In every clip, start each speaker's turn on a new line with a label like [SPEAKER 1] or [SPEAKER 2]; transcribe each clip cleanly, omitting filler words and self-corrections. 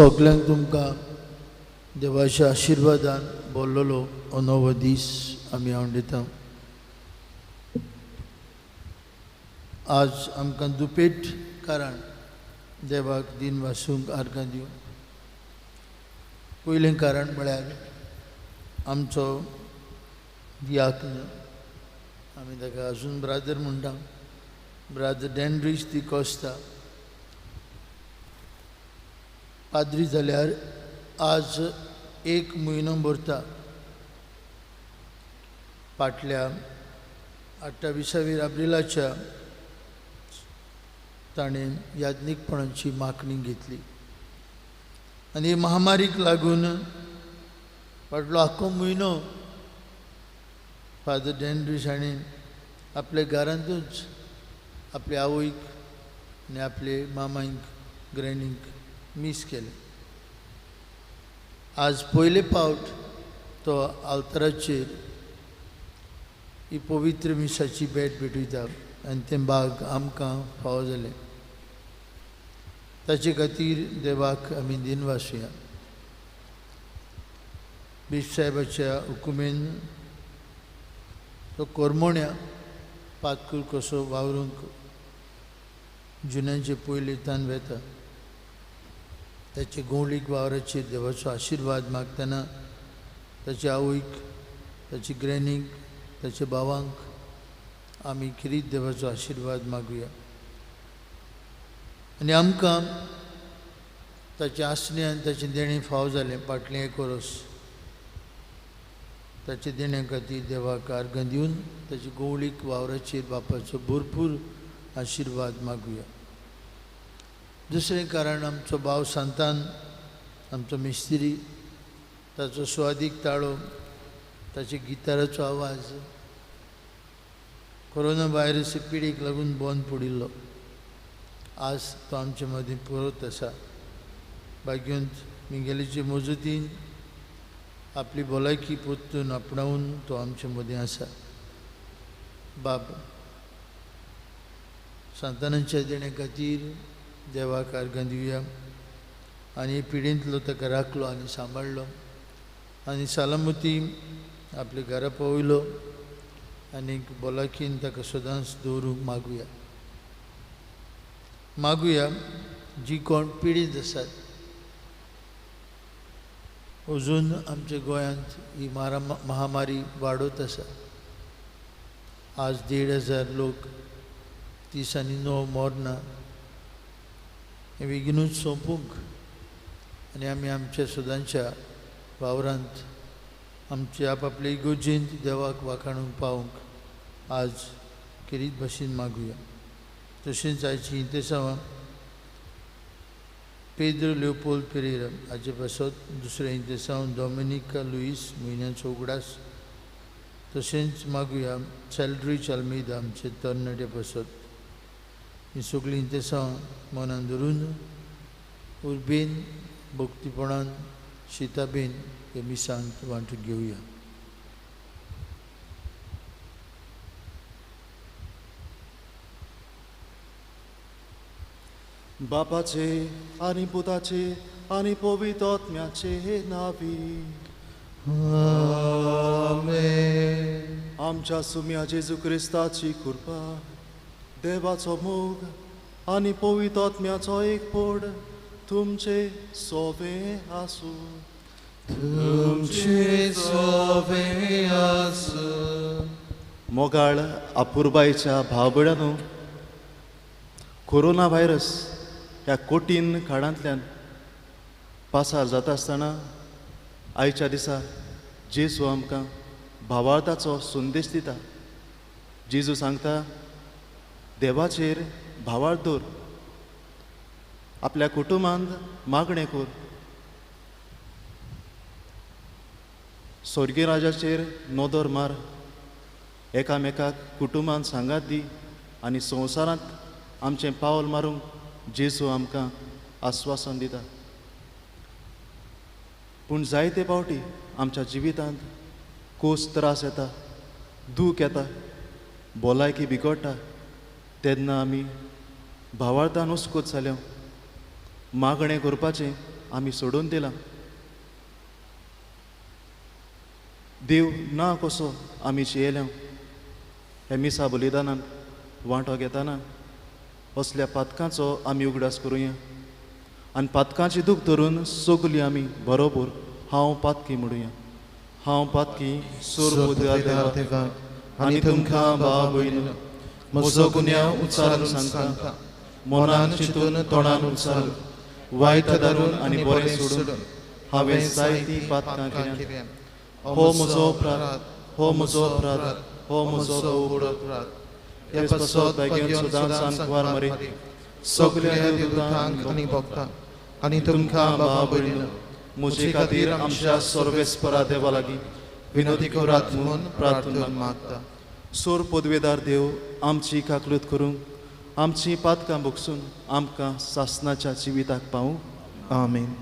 [SPEAKER 1] सगल्यांक तुमकां देवाच्या आशिर्वादान बोल्लोलो हो नवो दीस आमी आवडटा। आज आमकां दुपेट कारण देवाक दिन वासूंक आर्गां दिवं। पयलें कारण म्हळ्यार आमचो दियाक्न, आमी ताका अजून ब्रादर म्हणटा, ब्रादर डॅनरीज दी कोस्ता पाद्री जाल्यार आज एक म्हयनो भरता। फाटल्या 28 एप्रिलाच्या ताणें याज्ञिकपणाची मागणी घेतली आनी महामारीक लागून फाटलो आख्खो म्हयनो फादर डॅनरीज हांणी आपल्या घरांतूच आपल्या आवयक आनी आपले मामायक ग्रॅणीक मीस केलें। आज पयले पावट तो आल्तराचेर ही पवित्र मिसाची भेट भेटयता आनी तें भाग आमकां फावो जालें। ताचे खातीर देवाक आमी दिनवासुया। बिश्प साहेबाच्या हुकुमेन तो कोरमोण्या पातकूर कसो वावरूंक जुन्यांचे पयले तान वेता। ताचे गोंवळीक वावराचेर देवाचो आशिर्वाद मागतना ताचे आवयक, ताचे ग्रॅनीक, ताचे भावांक आमी खेरीत देवाचो आशिर्वाद मागुया आनी आमकां ताचें आसणें आनी ताचें देणें फावो जालें फाटलें एक वर्स। ताचे देण्या खातीर देवाक आर्गां दिवन ताचे गोंवळीक वावराचेर बापाचो भरपूर आशिर्वाद मागुया। दुसरें कारण आमचो भाव सांतान, आमचो मिस्त्री, ताचो सुवादीक ताळो, ताचे गिताराचो आवाज कोरोना व्हायरस पिडीक लागून बंद पडिल्लो। आज तो आमचे मदीं परत आसा। भाग्यंत मिंगेलीचे मजतीन आपली भलायकी परतून आपणावन तो आमचे मदीं आसा। बाब सांतानाच्या देण्या खातीर देवाक आर्गां दिवया आनी पिडींतलो ताका राखलो आनी सांबाळ्ळो आनी सलामती आपल्या घरा पावयलो आनी भलायकीन ताका सदांच दवरूंक मागुया। मागुया जी कोण पिडीत आसात, अजून आमच्या गोंयांत ही महामारी वाडत आसा। आज 1500 लोक 30 आनी 9 मरना, हें बेगीनूच सोंपूंक आनी आमी आमच्या सदांच्या वावरांत आमचे आपआपले इगोर्जेंत देवाक वाखाणूंक पावूंक आज खेरीत भाशेन मागुया। तशेंच आयची इंतेसांवां पेद्रो लियोपोल्द पेरेरा हाचे पासत, दुसरें इंतेसांव डॉमिनिका लुईस म्हयन्याचो उगडास, तशेंच मागुया सेल्ड्रीच आल्मेदा आमचे तरणाटे पासत। ही सगळीं इंतेसांवां मनान धरून उर्बेन भक्तीपणान शिताबेन हे मिसांत वांटून घेवया।
[SPEAKER 2] बापाचे आनी पुताचे आनी पवित्र आत्म्याचे नांवी
[SPEAKER 1] आमेन।
[SPEAKER 2] आमच्या सुम्या जेजू क्रिस्ताची कृपा, देवाचो मोग आनी पवित्र आत्म्याचो एकपण तुमचे सोवे आसूं।
[SPEAKER 1] तुमचे सोवे आसूं।
[SPEAKER 2] मोगाळ अपुरबायेच्या भाव भयणांनो, कोरोना व्हायरस ह्या कठीण काळांतल्यान पासार जाता आसतना आयच्या दिसा जेजू आमकां भावार्थाचो संदेश दिता। जेजू सांगता, देवाचेर भावार्थ दवर, आपल्या कुटुंबांत मागणें कर, स्वर्गीय राजाचेर नदर मार, एकामेकाक कुटुंबांत सांगात दी आनी संवसारांत आमचें पावल मारूंक जेजू आमकां आस्वासन दिता। पूण जायते पावटी आमच्या जिवितांत कोस त्रास येता, दूख येता, भलायकी बिगडटा, तेन्ना आमी भावार्थान उसकोत जाल्या, मागणें करपाचें आमी सोडून दिलां। देव ना कसो आमी जियेल्या हे मिसा बलिदानान वांटो घेतना असल्या पातकांचो आमी उगडास करुया आनी पातकांची दूख धरून सगली आमी बरोबर हांव पातकी म्हणुया। हांव पातकी सोर देवा आनी तुमकां भाव भयण म्हजो गुन्यांव उच्चारून सांगता, मनान चिंतून तोंडान उच्चारून वायट धरून आनी बरें सोडून हांवें जायतीं पातकां केल्यात। हो म्हजो अपराध, हो म्हजो अपराध, हो म्हजो व्हड अपराध। हे पासत भाग्यान सदांच सांकवार मरे सगल्या देवदूतांक आनी भक्तांक आनी तुमकां भाव भयणींनो म्हजे खातीर आमच्या सर्वेस्परा देवा लागीं विनोदी करात म्हूण प्रार्थना मागता। सोर पदवेदार देव आमची काकलूत करूंक आमची पातकां भोगसून आमकां सासनाच्या जिविताक पावूं।
[SPEAKER 3] आमेन।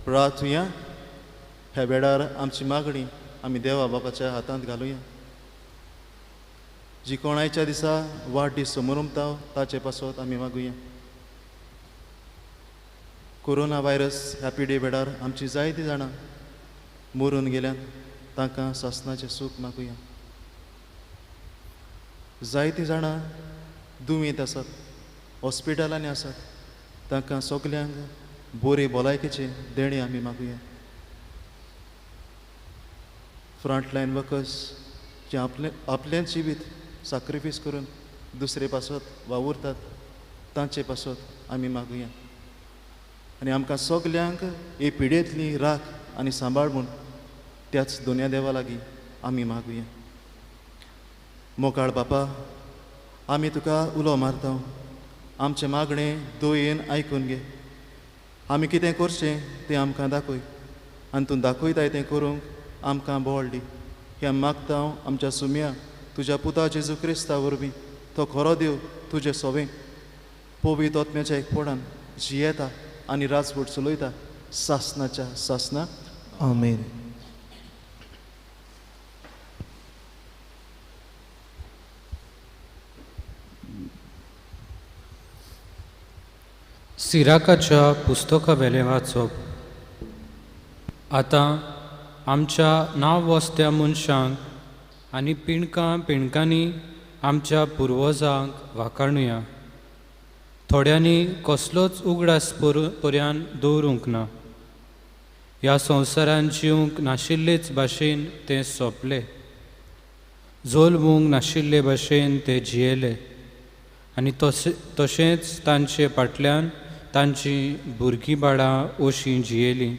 [SPEAKER 2] प्रार्थुया। ह्या वेळार आमची मागणी आमी देवा बापाच्या हातांत घालुया। जी कोणायच्या दिसा वाडदीस समोरमता ताचे पासत आमी मागुया। कोरोना व्हायरस ह्या पिडे वेळार आमची जायतीं जाणां मरून गेल्यान तांकां सासनाचें सूख मागुया। जायतीं जाणां दुयेंत आसात, हॉस्पिटलांनी आसात, तांकां सगल्यांक बरे भलायकेचें देणें आमी मागुया। फ्रंटलायन वर्कर्स जे आपलें आपलें जिवीत साक्रिफायस करून दुसरे पासत वावुरतात तांचे पासत आमी मागुया आनी आमकां सगल्यांक हे पिडेंतली राख आनी सांबाळ म्हूण त्याच दोनया देवा लागीं आमी मागुया। मोगाळ बापा, आमी तुका उलो मारता, आमचें मागणें दयेन आयकून घे। आमी कितें करचें तें आमकां दाखय आनी तूं दाखयताय तें करूंक आमकां बळ दी। हें मागता हांव आमच्या सुम्या तुज्या पुता जेजू क्रिस्ता वरवीं, तो खरो देव तुजें सोवें पवित्र आत्म्याच्या एकपणान जियेता आनी राजवट चलयता सासनाच्या सासना।
[SPEAKER 3] आमेन।
[SPEAKER 4] सिराकाच्या पुस्तकावेलें वाचप. आतां आमच्या नांव वस्त्या मनशांक आनी पिणकां पिणकांनी आमच्या पुर्वजांक वाखाणुया. थोड्यांनी कसलोच उगडास पर्यान दवरूंक ना. ह्या संवसारान जिवंक नाशिल्लेच भाशेन ते सोंपले, जल्मूंक नाशिल्ले भाशेन ते जियेले आनी तशेंच तांचे फाटल्यान तांची भुरगीं बाळां अशीं जियेलीं.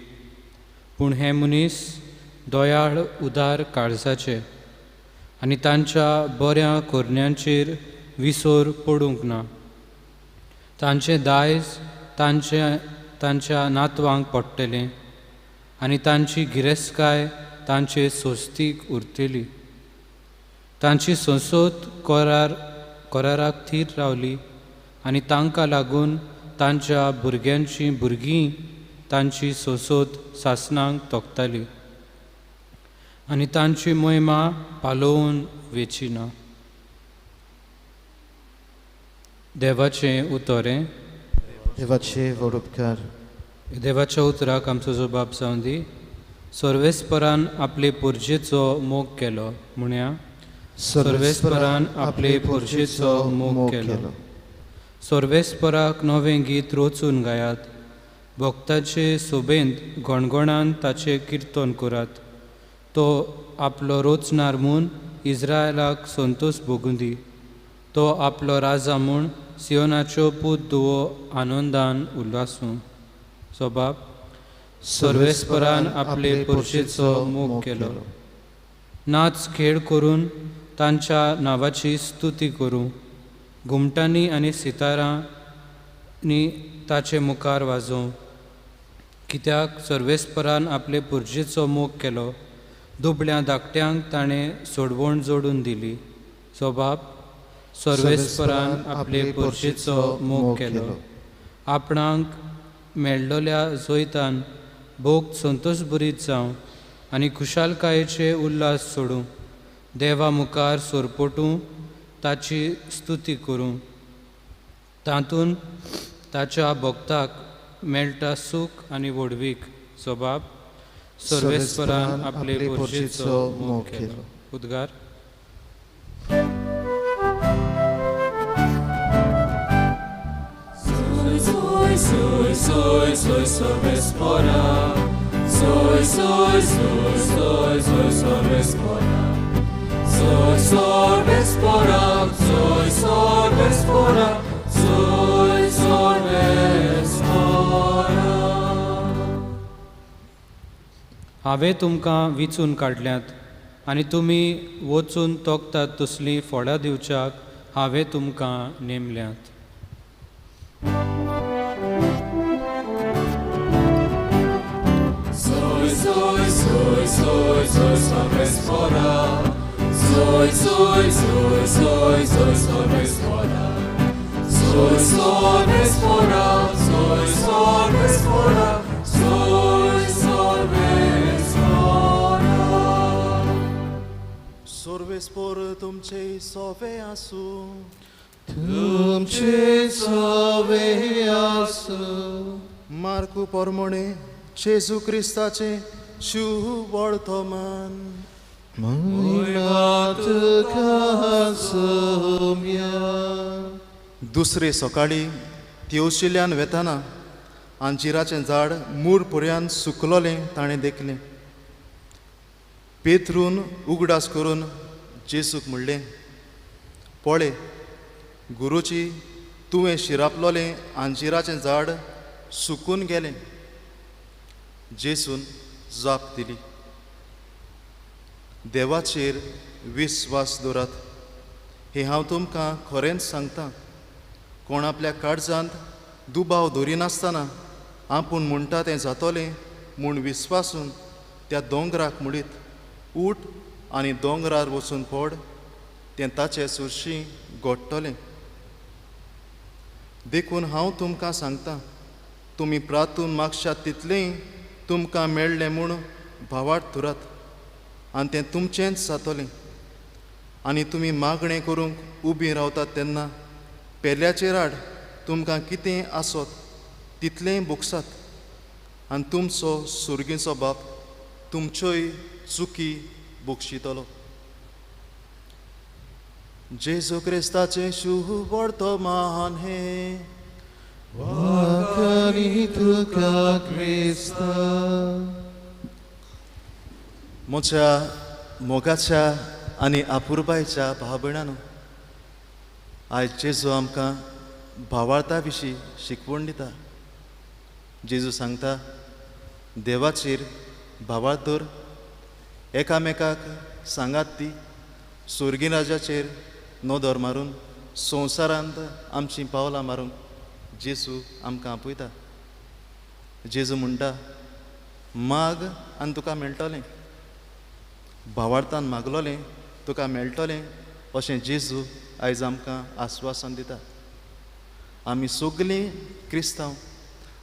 [SPEAKER 4] पूण हे मनीस दयाळ उदार काळजाचे आनी तांच्या बऱ्या करण्यांचेर विसर पडूंक ना. तांचें दायज तांच्या नातवांक पडटलें आनी तांची गिरेस्तकाय तांचे सोस्तीक उरतली. तांची संसद कराराक थीर रावली आनी तांकां लागून तांच्या भुरग्यांची भुरगीं तांची संसद सासनांक तोखताली आनी तांची मोहिमा पालोवन वेची ना. देवाचें उतर हें.
[SPEAKER 3] देवाचे व्हड उपकार.
[SPEAKER 4] देवाच्या उतराक आमचो जबाब जावं दी. सर्वेस्परान आपले पोरजेचो मोग केलो म्हणया. सर्वेस्परान आपले पोरजेचो मोग केलो. सर्वेस्पराक नवें गीत रचून गायात, भक्ताचे सोबेंत गणगणान ताचें किर्तन करात. तो आपलो रोचणार म्हूण इस्रायलाक संतोश भोगूं दी. तो आपलो राजा म्हूण सियोनाच्यो पूत दुवो आनंदान उल्हासूं. सोबाब सर्वेस्परान आपले पुरशेचो मोग केलो. नाच खेळ करून तांच्या नांवाची स्तुती करूं. घुमटांनी आनी सितारांनी ताचे मुखार वाजोवं. कित्याक सर्वेस्परान आपले पुरजेचो मोग केलो. दुबळ्या धाकट्यांक ताणें सोडवण जोडून दिली. सोबाब सर्वेस्परान आपले पुरजेचो मोग केलो. आपणाक मेळ्ळोल्या जैतान भोग संतोशभरीत जावं आनी खुशालकायेचे उल्हास सोडूं. देवा मुखार सोरपोटूं ताची स्तुती करूं. तातूंत ताच्या भक्ताक मेळटा सूख आनी व्हडवीक. सोबाब सर्वेस्परान आपले पुरजेचो मोग केलो. उद्गार.
[SPEAKER 5] Soy, soy, soy, soy sorvespora. Soy, soy, soy, soy, soy sorvespora. Soy sorvespora, soy sorvespora, soy sorvespora.
[SPEAKER 4] हांवें तुमकां विचून काडल्यात आनी तुमी वचून तोखतात तसलीं फळां दिवच्याक हांवें तुमकां नेमल्यात.
[SPEAKER 5] Soy, soy, soy, soy, soy sorvespora. Soy, soy, soy, soy, soy sorvespora. Soy sorvespora, soy sorvespora, soy sorvespora.
[SPEAKER 2] Sorvespor तुमचे सोवे आसूं.
[SPEAKER 3] तुमचे सोवे आसूं.
[SPEAKER 2] मार्कू पोरमोणे जेजू क्रिस्ताचें शुवर्तमान.
[SPEAKER 3] महिमा तुका सोम्या.
[SPEAKER 2] दुसरे सकाळी तेवशिल्यान वेताना अंजिराचें झाड मूर पर्यान सुकलोलें ताणें देखलें. पेत्रून उगडास करून जेजूक म्हणलें, पळय गुरुजी, तुवें शिरापलोलें अंजिराचें झाड सुकून गेलें. जेजून जाप दिली, देवाचेर विस्वास दवरात. हें हांव तुमकां खरेंच सांगता, कोण आपल्या काळजांत दुबाव दवरिनासतना आपूण म्हणटा तें जातलें म्हूण विस्वासून त्या दोंगराक म्हणीत उठ आनी दोंगरार वचून पड, तें ताचे सुरशी घडटलें. देखून हांव तुमकां सांगता, तुमी प्रातून मागशात तितलेंय तुमकां मेळ्ळें म्हूण भावार्थ धरात आनी तें तुमचेंच जातलें. आनी तुमी मागणें करूंक उबीं रावतात तेन्ना पेल्याचेर आड तुमकां कितें आसत तितलेंय भोगसात आनी तुमचो सुर्गीचो बाप तुमच्योय चुकी बक्षितलो. जेजू क्रिस्ताचें शुवर्तमान हें.
[SPEAKER 3] वाखाणी तुका क्रिस्ता.
[SPEAKER 2] म्हज्या मोगाच्या आनी अपुरबायच्या भाव भयणांनो, आयज जेजू आमकां भावार्था विशीं शिकवण दिता. जेजू सांगता, देवाचेर भावार्थ दवर, एकामेकाक सांगात दी, सुर्गी राजाचेर नदर मारून संवसारांत आमचीं पावलां मारूंक जेजू आमकां आपयता. जेजू म्हणटा, माग आनी तुका मेळटलें, भावार्थान मागलोलें तुका मेळटलें, अशें जेजू आयज आमकां आस्वासन दिता. आमी सगलीं क्रिस्तांव,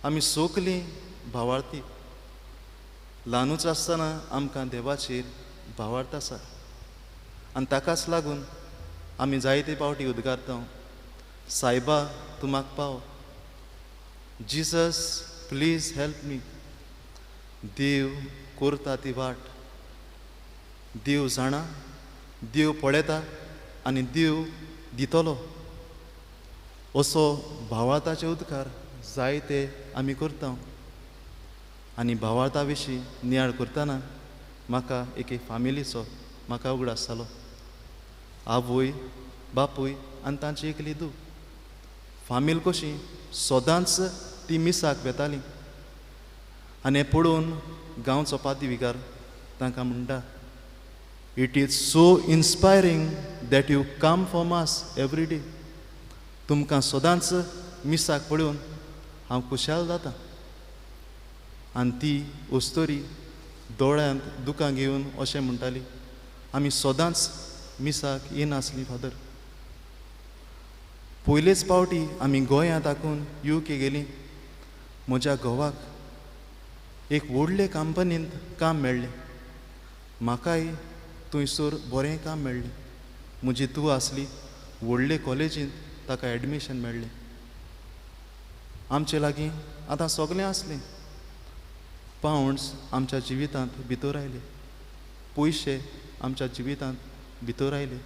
[SPEAKER 2] आमी सगलीं भावार्थी. ल्हानूच आसतना आमकां देवाचेर भावार्थ आसा आनी ताकाच लागून आमी जायते पावटी उद्गारता, सायबा तूं म्हाका पाव, जीजस प्लीज हेल्प मी. देव करता ती वाट, देव जाणा, देव पळयता आनी देव दितलो, असो भावार्थाचे उद्गार जायते आमी करता. आनी भावार्था विशीं नियाळ करतना म्हाका एके फामिलीचो म्हाका उगडास जालो. आवय बापूय आनी तांची एकली धूव. फामील कशी सदांच ती मिसाक वेताली आनी हें पळोवन गांवचो पाद्री विगार तांकां म्हणटा, it is so inspiring that you come for mass every day. तुमकां सदांच मिसाक पळोवन हांव खुशाल जाता. आनी ती अस्तोरी दोळ्यांत दुकां घेवन अशें म्हणटाली, आमी सदांच मिसाक येनासली फादर. पयलेच पावटी आमी गोंयांत आकून UK गेली. म्हज्या घोवाक एक व्हडले कंपनींत काम मेळ्ळें. म्हाकाय थंयसर बरें काम मेळ्ळें. म्हजी तूं आसली व्हडले कॉलेजींत ताका एडमिशन मेळ्ळें. आमचे लागीं आतां सगळें आसलें. पावंड्स आमच्या जिवितांत भितर आयले, पयशे आमच्या जिवितांत भितर आयले.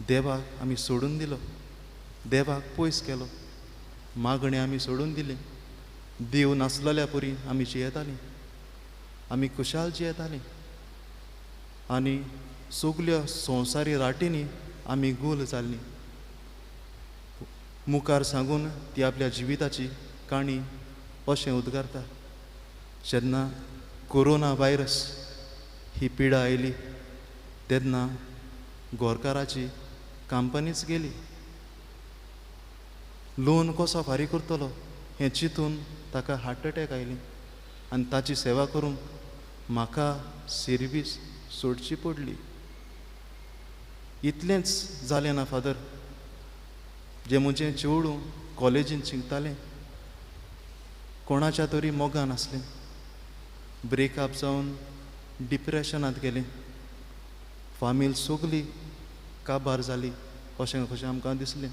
[SPEAKER 2] देवाक आमी सोडून दिलो, देवाक पयस केलो, मागणें आमी सोडून दिलें. देव नासलेल्या परी आमी जियेतालीं, आमी खुशाल जियेतालीं आनी सगल्या संवसारी राटींनी आमी गोल जाल्लीं. मुखार सांगून ती आपल्या जिविताची काणी अशें उद्गारता, जेन्ना कोरोना व्हायरस ही पिडा आयली तेन्ना गोरकाराची कंपनीच गेली. लोन कसो फारीक करतलो हें चिंतून ताका हार्ट अटॅक आयली आनी ताची सेवा करूंक म्हाका सिर्वीस सोडची पडली. इतलेंच जालें ना फादर, जें म्हजें चेडूं कॉलेजींत शिकतालें कोणाच्या तरी मोगान आसलें, ब्रेकअप जावन डिप्रेशनांत गेलें. फामील सगली काबार जाली अशें कशें आमकां दिसलें.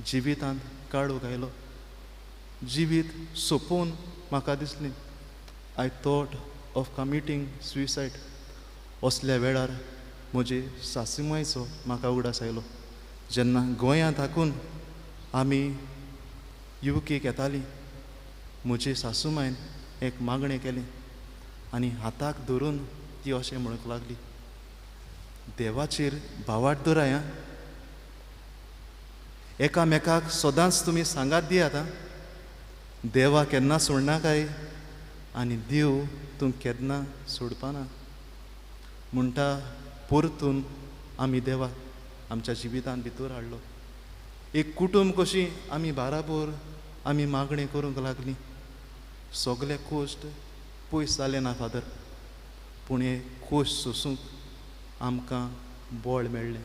[SPEAKER 2] जिवितांत काळोख आयलो, जिवीत सोंपोवन म्हाका दिसलें. I thought of committing suicide. असल्या वेळार म्हजे सासूमायचो म्हाका उगडास आयलो. जेन्ना गोंयांत हाकून आमी UK येतालीं, म्हजे सासूमायन एक मागणें केलें आनी हाताक धरून ती अशें म्हणूंक लागली, देवाचेर भावार्थ दवराय आं, एकामेकाक सदांच तुमी सांगात दियात आं, देवा केन्ना सोडनाकाय आनी देव तूं केन्ना सोडपाना. म्हणटा परतून आमी देवाक आमच्या जिवितांत भितर हाडलो. एक कुटुंब कशी आमी बाराबोर आमी मागणें करूंक लागलीं. सगळे कोश्ट पयस जालें ना फादर, पूण हे कोश्ट सोसूंक आमकां बळ मेळ्ळें.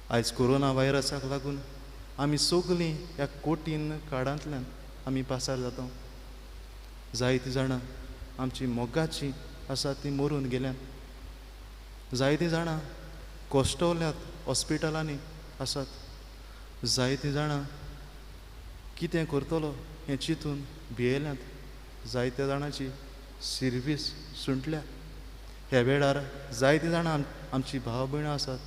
[SPEAKER 2] आयज कोरोना व्हायरसाक लागून आमी सगळीं ह्या कठीण काळांतल्यान आमी पासार जाता. जायतीं जाणां आमची मोगाचीं आसा ती मरून गेल्यात, जायतीं जाणां कश्टवल्यात हॉस्पिटलांनी आसात, जायतीं जाणां कितें करतलो हें चिंतून भियेल्यात, जायत्या जाणांची सिर्वीस सुंटल्या. ह्या वेळार जायतीं जाणां आमची भाव भयणां आसात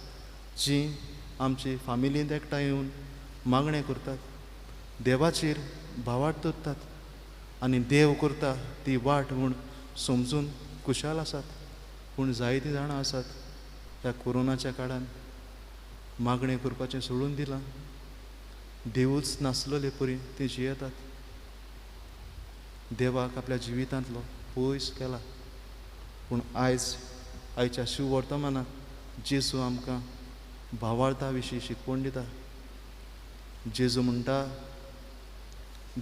[SPEAKER 2] जीं आमची फामिलींत एकठांय येवन मागणें करतात, देवाचेर भावार्थ दवरतात आनी देव करता ती वाट म्हूण समजून खुशाल आसात. पूण जायतीं जाणां आसात ह्या कोरोनाच्या काळान मागणें करपाचें सोडून दिलां, देवूच नासलेले परी ती जियेतात, देवाक आपल्या जिवितांतलो पयस केला. पूण आयज आयच्या शिववर्तमानाक जेजू आमकां भावार्था विशीं शिकवण दिता. जेजू म्हणटा,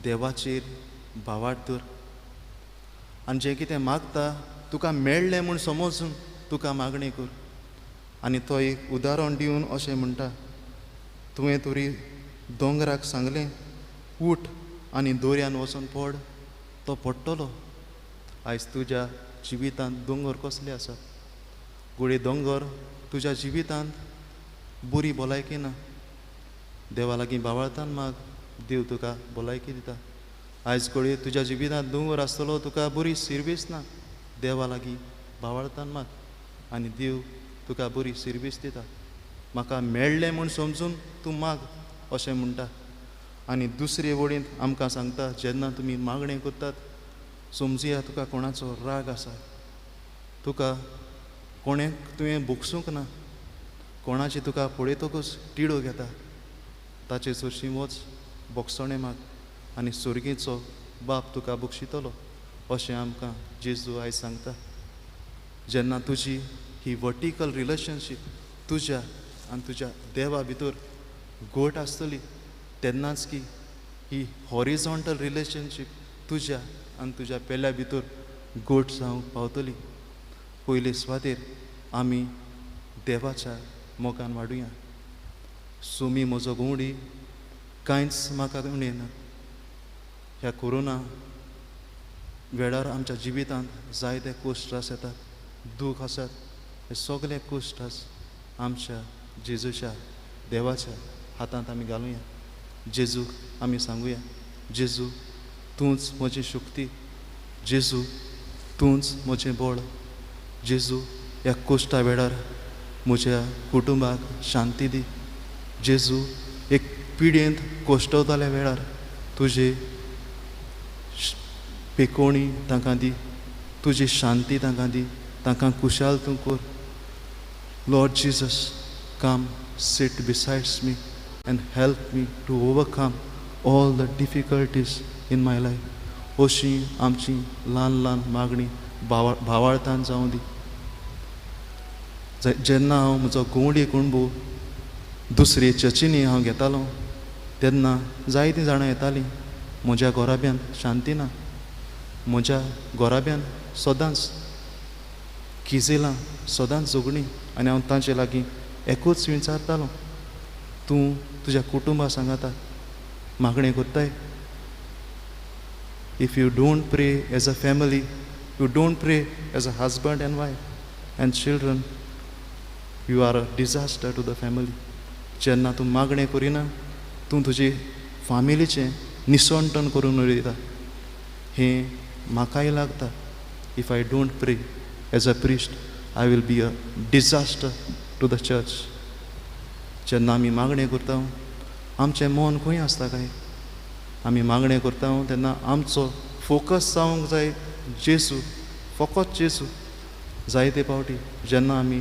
[SPEAKER 2] देवाचेर भावार्थ दवर आनी जें कितें मागता तुका मेळ्ळें म्हूण समजून तुका मागणें कर. आनी तो एक उदाहरण दिवन अशें म्हणटा, तुवें तरी दोंगराक सांगलें उठ आनी दर्यान वचून पड, तो पडटलो. आयज तुज्या जिवितांत दोंगर कसले आसात? घडये दोंगर तुज्या जिवितांत बरी भलायकी ना, देवा लागीं भावार्थान माग, देव तुका भलायकी दिता. आयज घडये तुज्या जिवितांत दोंगर आसतलो, तुका बरी सिर्वीस ना, देवा लागीं भावार्थान माग आनी देव तुका बरी सिर्वीस दिता. म्हाका मेळ्ळें म्हूण समजून तूं माग अशें म्हणटा. आनी दुसरे वळींत आमकां सांगता, जेन्ना तुमी मागणें करतात समजुया तुका कोणाचो राग आसा, तुका कोणें तुवें भोगसूंक ना, कोणाची तुका पळयतकूच टिडो घेता, ताचे सरशीं वच, भोगसणें माग आनी सुर्गीचो बाप तुका बक्षितलो अशें आमकां जेजू आयज सांगता. जेन्ना तुजी ही वर्टिकल रिलेशनशीप तुज्या आनी तुज्या देवा भितर घट आसतली तेन्नाच की ही हॉरिझॉन्टल रिलेशनशीप तुज्या आनी तुज्या पेल्या भितर घट जावंक पावतली. पयले सुवातेर आमी देवाच्या मोगान वाडुया. सुमी म्हजो घुंवडी कांयच म्हाका उणें ना. ह्या कोरोना वेळार आमच्या जिवितांत जायते कश्ट त्रास येतात, दूख आसात, हे सगळे कश्ट त्रास आमच्या जेजूच्या देवाच्या हातांत आमी घालुया. जेजूक आमी सांगुया, जेजू तूंच म्हजी शक्ती, जेजू तूंच म्हजें बळ, जेजू ह्या कश्टा वेळार म्हज्या कुटुंबाक शांती दी, जेजू एक पिड्येंत कश्टवताल्या वेळार तुजे पेकोणी तांकां दी, तुजी शांती तांकां दी, तांकां खुशाल तूं कर. Lord Jesus, come sit besides me and help me to overcome all the difficulties in my life. अशी आमची ल्हान ल्हान मागणी भावार्थान जावं दी. जेन्ना हांव म्हजो गवळी कुणबो दुसरे चर्चींनी हांव घेतालो तेन्ना जायतीं जाणां येतालीं, म्हज्या घोराब्यान शांती ना, म्हज्या घोराब्यान सदांच किजेलां, सदांच झगडीं, आनी हांव तांचे लागीं एकूच विचारतालो, तूं तुज्या कुटुंबा सांगाता मागणें करताय? If you don't pray as a family, you don't pray as a husband and wife and children, you are a disaster to the family. जेन्ना तूं मागणें करिना तूं तुजी फामिलीचें निसणटण करून उडयता. हें म्हाकाय लागता. If I don't pray as a priest, I will be a disaster to the church. जेन्ना आमी मागणें करता आमचें मन खंय आसता काय? आमी मागणें करता तेन्ना आमचो फोकस जावंक जाय जेजू, फकत जेजू. जायते पावटी जेन्ना आमी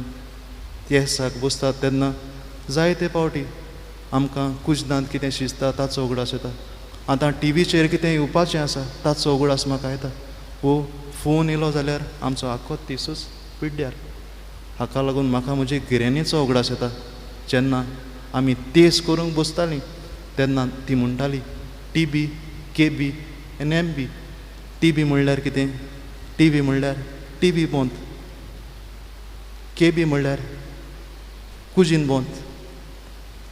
[SPEAKER 2] तेसाक बसतात तेन्ना जायते पावटी आमकां कुजनांत कितें शिजता ताचो उगडास येता, आतां टिवीचेर कितें येवपाचें आसा ताचो उगडास म्हाका येता, वो फोन येयलो जाल्यार आमचो आखो दिसूच पिड्ड्यार. हाका लागून म्हाका म्हजे गिरेणीचो उगडास येता. जेन्ना आमी तेस करूंक बसतालीं तेन्ना ती म्हणटाली T B, K B आनी एम बी. टी बी म्हणल्यार कितें? टी बी म्हणल्यार टी वी बंद, के बी म्हणल्यार कुजीन बंद,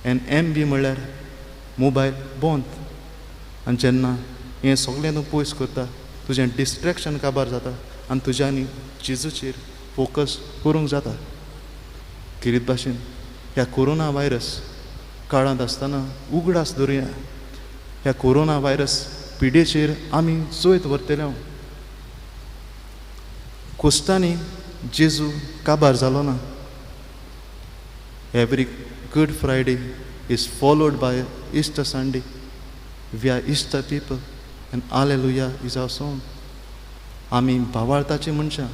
[SPEAKER 2] आनी एम बी म्हणल्यार मोबायल बंद. आनी जेन्ना हें सगळें तूं पयस करता तुजें डिस्ट्रेक्शन काबार जाता आनी तुज्यांनी जेजूचेर फोकस करूंक जाता. खेरीत भाशेन ह्या कोरोना व्हायरस काळांत आसतना उगडास धरुया, ह्या कोरोना व्हायरस पिडेचेर आमी जैत व्हरतले. कोस्तांनी जेजू काबार जालो ना. Every Good Friday is followed by Easter Sunday. We are Easter people and Alleluia is our song. आमी भावार्थाची मनशां,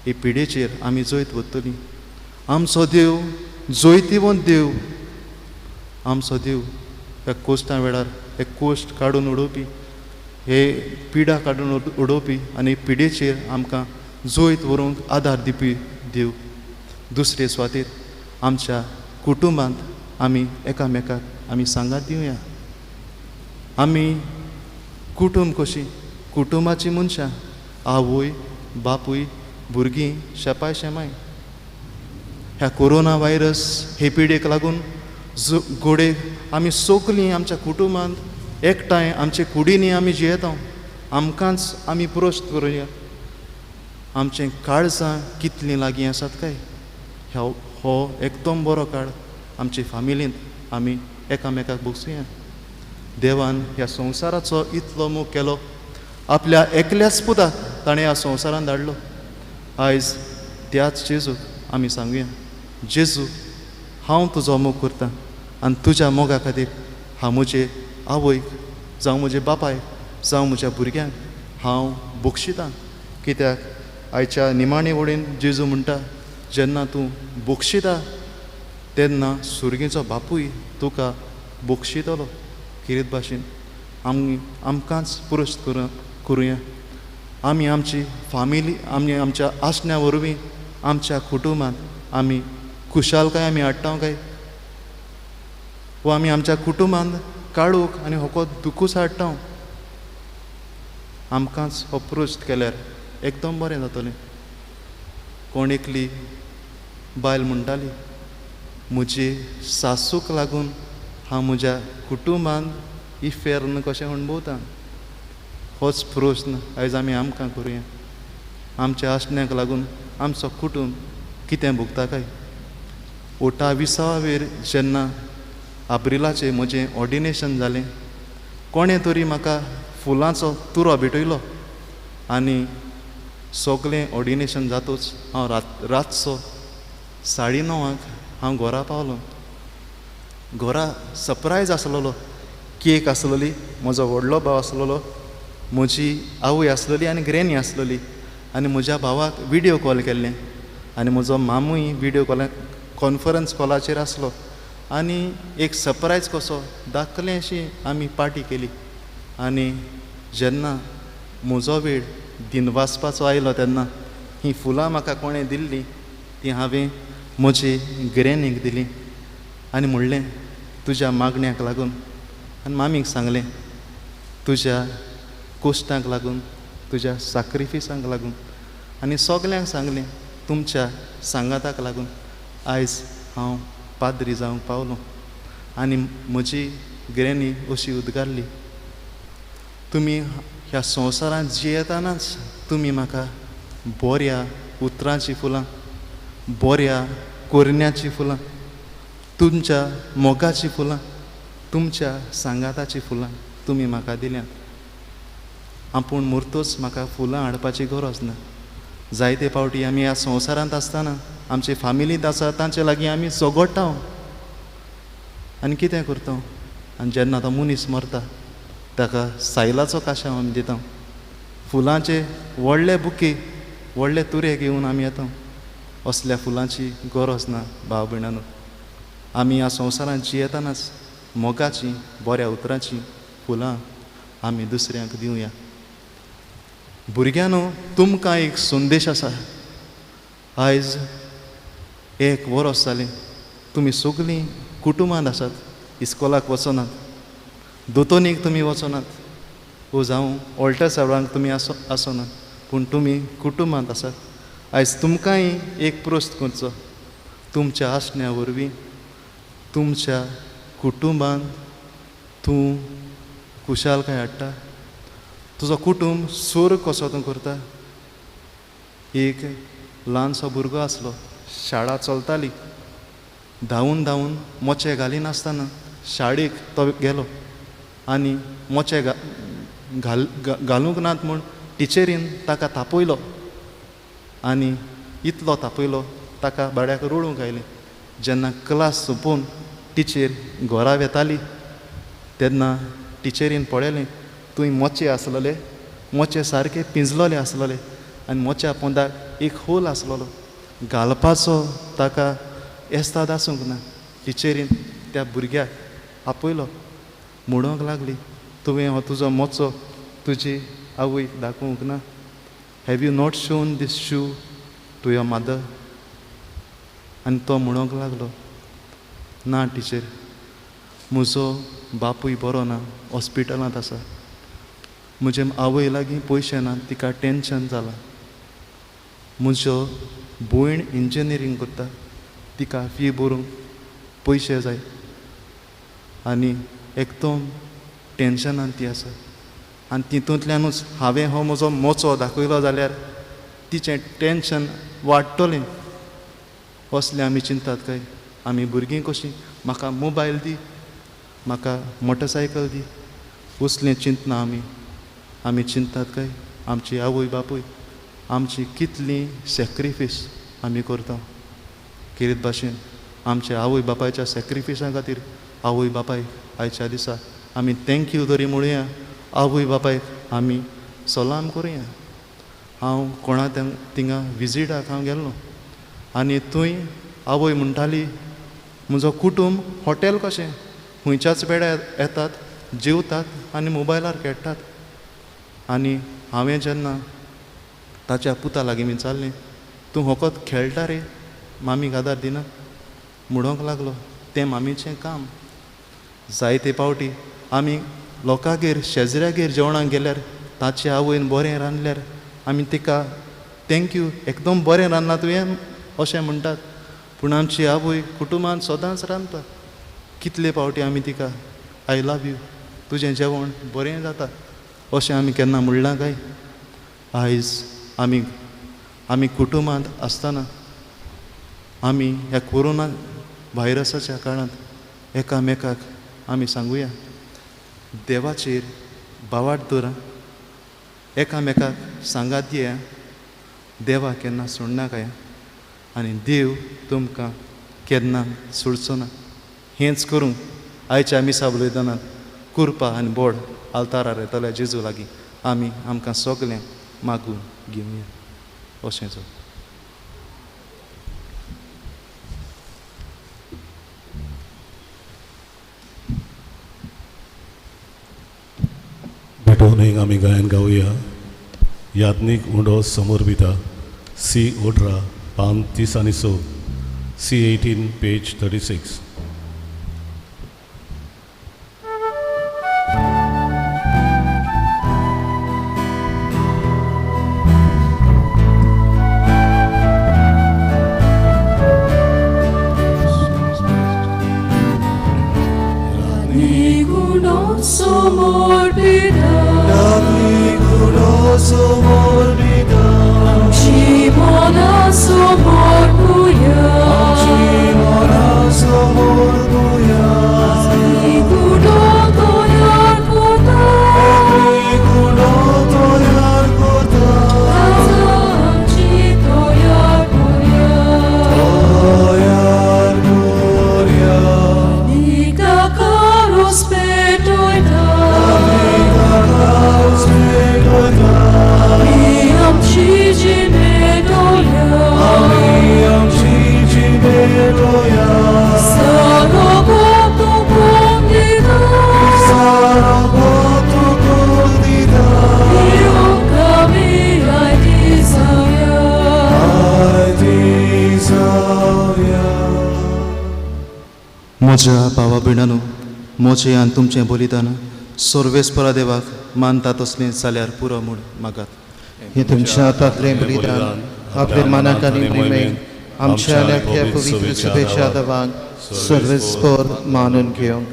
[SPEAKER 2] हे पिडेचेर आमी जैत व्हरतलीं. आमचो देव जैतिवंत देव, आमचो देव ह्या कोश्टां वेळार हे कोश्ट काडून उडोवपी, हे पिडा काडून उडोवपी आनी पिडेचेर आमकां जैत व्हरूंक आदार दिवपी देव. दुसरे सुवातेर आमच्या कुटुंबांत आमी एकामेकाक आमी सांगात दिवया. आमी कुटुंब कशीं, कुटुंबाचीं मनशां, आवय बापूय भुरगीं शेपाय शेमाय. ह्या कोरोना व्हायरस हे पिडेक लागून घोडे आमी सगलीं आमच्या कुटुंबांत एकठांय आमचे कुडींनी आमी जियेता. आमकांच आमी प्रश्न करुया, आमचें काळजां कितलीं लागीं आसात काय? हो एकदम बरो काळ आमचे फामिलींत आमी एकामेकाक बसुया. देवान ह्या संवसाराचो इतलो मोग केलो, आपल्या एकल्याच पुताक ताणें ह्या संवसारान धाडलो. आयज त्याच जेजूक आमी सांगुया, जेजू हांव तुजो मोग करता आनी तुज्या मोगा खातीर हांव म्हजे आवयक जावं म्हजे बापायक जावं म्हज्या भुरग्यांक हांव बक्षितां. कित्याक आयच्या निमाणे वडेन जेजू म्हणटा, जेन्ना तूं बक्षिता तेन्ना सुर्गीचो बापूय तुका बक्षितलो. किरीत भाशेन आमी आमकांच पुरस्त करुया. आमी आमची फामिली, आमी आमच्या आसण्या वरवीं आमच्या कुटुंबांत आमी खुशालकाय आमी हाडटा काय, वो आमी आमच्या कुटुंबांत काळोख आनी होको दुखूच हाडटा? आमकांच हो प्रश्न केल्यार एकदम बरें जातलें. कोण एकली बायल म्हणटाली, म्हजी सासूक लागून हांव म्हज्या कुटुंबांत इफेर्न कशें अणभवता. होच प्रश्न आयज आमी आमकां करुया. आमच्या आसण्याक लागून आमचो कुटुंब कितें भोगता काय? 28वेर जेन्ना आब्रिलाचें म्हजें ऑर्डिनेशन जालें, कोणें तरी म्हाका फुलांचो तुरो भेटयलो आनी सगळें ऑर्डिनेशन जातूच हांव रातचो 9:30 हांव घरा पावलो. घरा सरप्रायज आसलेलो, केक आसलेली, म्हजो व्हडलो भाव आसलेलो, म्हजी आवय आसलेली आनी ग्रॅनी आसलेली. आनी म्हज्या भावाक विडियो कॉल केल्लें आनी म्हजो मामूय विडियो कॉला कॉन्फरन्स कॉलाचेर आसलो आनी एक सरप्रायज कसो दाखलें अशी आमी पार्टी केली. आनी जेन्ना म्हजो वेळ दिनवासपाचो आयलो तेन्ना हीं फुलां म्हाका कोणें दिल्लीं तीं हांवें म्हजे ग्रॅनीक दिलीं आनी म्हणलें, तुज्या मागण्याक लागून, आनी मामीक सांगलें, तुज्या कोश्टांक लागून, तुज्या साक्रिफिसांक लागून, आनी सगल्यांक सांगलें, तुमच्या सांगाताक लागून आयज हांव पाद्री जावंक पावलो. आनी म्हजी ग्रॅनी अशी उद्गारली, तुमी ह्या संवसारांत जियेतनाच तुमी म्हाका बऱ्या उतरांचीं फुलां, बऱ्या कोरण्याचीं फुलां, तुमच्या मोगाचीं फुलां, तुमच्या सांगाताचीं फुलां तुमी म्हाका दिल्यांत. आपूण मुर्तोच म्हाका फुलां हाडपाची गरज ना. जायते फावटी आमी ह्या संवसारांत आसतना आमचे फामिलींत आसा तांचे लागीं आमी झगडटा आनी कितें करता, आनी जेन्ना तो मनीस मरता ताका सायलाचो काशांव आमी दिता, फुलांचे व्हडले बुके, व्हडले तुरे घेवन आमी येता. असल्या फुलांची गरज ना भाव भयणांनो. आमी ह्या संवसारांत जियेतनाच मोगाचीं, बऱ्या उतरांचीं फुलां आमी दुसऱ्यांक दिवया. भुरग्यांनो, तुमकां एक संदेश आसा. आयज 1 वर्स जालें तुमी सगळीं कुटुंबांत आसात, इस्कोलाक वचनात, दोतोनीक तुमी वचनात, वो जावं ऑल्टर तुमी आसनात, पूण तुमी कुटुंबांत आसात. आयज तुमकांय एक प्रस्न करचो, तुमच्या आसण्या वरवीं तुमच्या कुटुंबांत तूं खुशालकाय हाडटा? तुजो कुटुंब सूर कसो तूं करता? एक ल्हानसो भुरगो आसलो, शाळा चलताली, धांवून धांवून मोचे घालिनासतना शाळेक तो गेलो आनी मोचे घालूंक नात म्हूण टिचरीन ताका तापयलो आनी इतलो तापयलो ताका बाड्याक रडूंक आयलें. जेन्ना क्लास सोंपोवन टिचर घरा वेताली तेन्ना टिचरीन पळयलें, तुवें मोचे आसलेले, मोचे सारके पिंजलेले आसलेले आनी मोच्या पोंदाक एक होल आसलेलो, घालपाचो ताका एस्ताद आसूंक ना. टिचरीन त्या भुरग्याक आपयलो, म्हणूंक लागली, तुवें हो तुजो मोचो तुजी आवयक दाखोवंक ना? Have you not shown this shoe to your mother? आनी तो म्हणूंक लागलो, ना टिचर, म्हजो बापूय बरो ना, हॉस्पिटलांत आसा, म्हजे आवय लागीं पयशे ना, तिका टेंशन जालां, म्हजो भयण इंजिनियरींग करता, तिका फी भरूंक पयशे जाय आनी एकदम टेंशनान ती आसा, आनी तितूंतल्यानूच हांवें हो म्हजो मोचो दाखयलो जाल्यार तिचें टेंशन वाडटलें. असलें आमी चिंतात काय? आमी भुरगीं कशीं, म्हाका मोबायल दी, म्हाका मोटरसायकल दी, असलें चिंतना आमी आमी चिंतात काय आमची आवय बापूय आमची कितली सॅक्रिफीस आमी करता. किरीत भाशेन आमच्या आवय बापायच्या सॅक्रिफिसा खातीर आवय बापायक आयच्या दिसा आमी thank you तरी म्हणुया, आवय बापायक आमी सलाम करुया. हांव कोणा थिंगा विजिटाक हांव गेल्लो आनी थंय आवय म्हणटाली म्हजो कुटूंब हॉटेल कशें खंयच्याच वेळार येतात जेवतात आनी मोबायलार खेळटात. आनी हांवें जेन्ना ताच्या पुता लागीं विचारलें तूं फकत खेळटा रे मामीक आदार दिना म्हणूंक लागलो तें मामीचें काम. जायते पावटी आमी लोकांगेर शेजऱ्यागेर जेवणाक गेल्यार ताचे आवयन बरें रांदल्यार आमी तिका thank you एकदम बरें रांदलां तुवें अशें म्हणटात. पूण आमची आवय कुटुंबान सदांच रांदता. कितले पावटी आमी तिका I love you तुजें जेवण बरें जाता अशें आमी केन्ना म्हणलां काय? आयज आमी आमी कुटुंबांत आसतना आमी ह्या कोरोना व्हायरसाच्या काळांत एकामेकाक आमी सांगुया देवाचेर भावार्थ दवरा, एकामेकाक सांगात दिया, देवा केन्ना सोडना काय आनी देव तुमकां केन्ना सोडचो ना. हेंच करूंक आयच्या मिसा उलयतना कुरपा आनी बोड आल्तारार येतल्या जेजू लागीं आमी आमकां सगळें मागून घेवया अशें जावं.
[SPEAKER 6] भेटोवणेक आमी गायन गावया. याज्ञीक उंडो समर्पिता सी 18 पान 36 सी 18 पेज 36.
[SPEAKER 2] म्हज्या भावा भयणांनो, म्हजें आनी तुमचें बलिदान सर्वेस्परा देवाक मानता तसलें जाल्यार पुरो म्हूण मागात.
[SPEAKER 3] हें तुमच्या हातांतलें बलिदान आपल्या मनाक आनी प्रेमेक आमच्या आनी अख्ख्या पवित्र सभेच्या देवान सर्वेस्पर मानून घेवंक.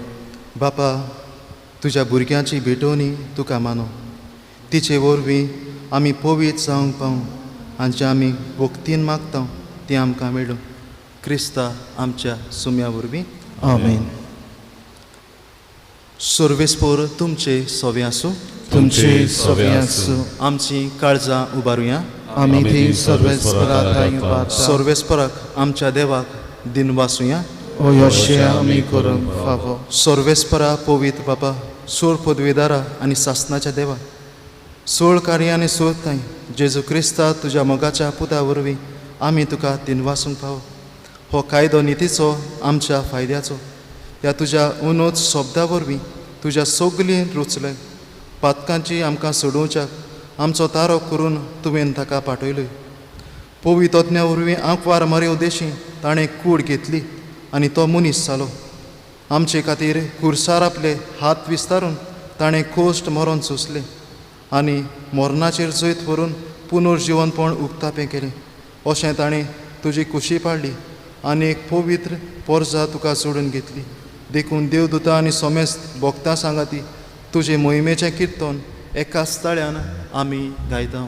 [SPEAKER 2] बापा, तुज्या भुरग्यांची भेटवणी तुका मानो, तिचे वरवीं आमी पवित्र जावंक पावूं आनी जें आमी भक्तीन मागता तें आमकां मेळूं. क्रिस्ता आमच्या सुम्या वरवीं.
[SPEAKER 3] आमेन.
[SPEAKER 2] सर्वेस्पर तुमचे सवे आसूं.
[SPEAKER 3] तुमचे सवे आसूं.
[SPEAKER 2] आमची काळजां उबारुया.
[SPEAKER 3] आमी ती सर्वेस्पराक उबारता.
[SPEAKER 2] सर्वेस्पराक आमच्या देवाक दिनवासुया.
[SPEAKER 3] ओ अशें आमी करूंक फावो.
[SPEAKER 2] सर्वेस्परा पवित्र बाबा, सोळ पदवेदारा आनी सासनाच्या देवा, सोळ कार्य आनी सोदताय जेजू क्रिस्ता तुज्या मोगाच्या पुता वरवीं आमी तुका दिनवासूंक फावो. हो कायदो नितीचो आमच्या फायद्याचो ह्या तुज्या उनोच शब्दा वरवीं तुज्या सगलीं रुचले पातकांची आमकां सोडोवच्याक आमचो तारो करून तुवें ताका पाठयलोय. पवित्र तज्ञा वरवीं आंकवार मरे उद्देशी ताणें कूड घेतली आनी तो मनीस जालो. आमचे खातीर कुर्सार आपले हात विस्तारून ताणें कोश्ट मरोन सोंसले आनी मरणाचेर जैत व्हरून पुनर्जिवनपण उक्तापें केलें. अशें ताणें तुजी कुशी पाडली आनी एक पवित्र पोरजा तुका जोडून घेतली. देखून देवदूता आनी सोमेस्त भक्तां सांगाती तुजे मोहिमेचें किर्तन एकाच ताळ्यान आमी गायता.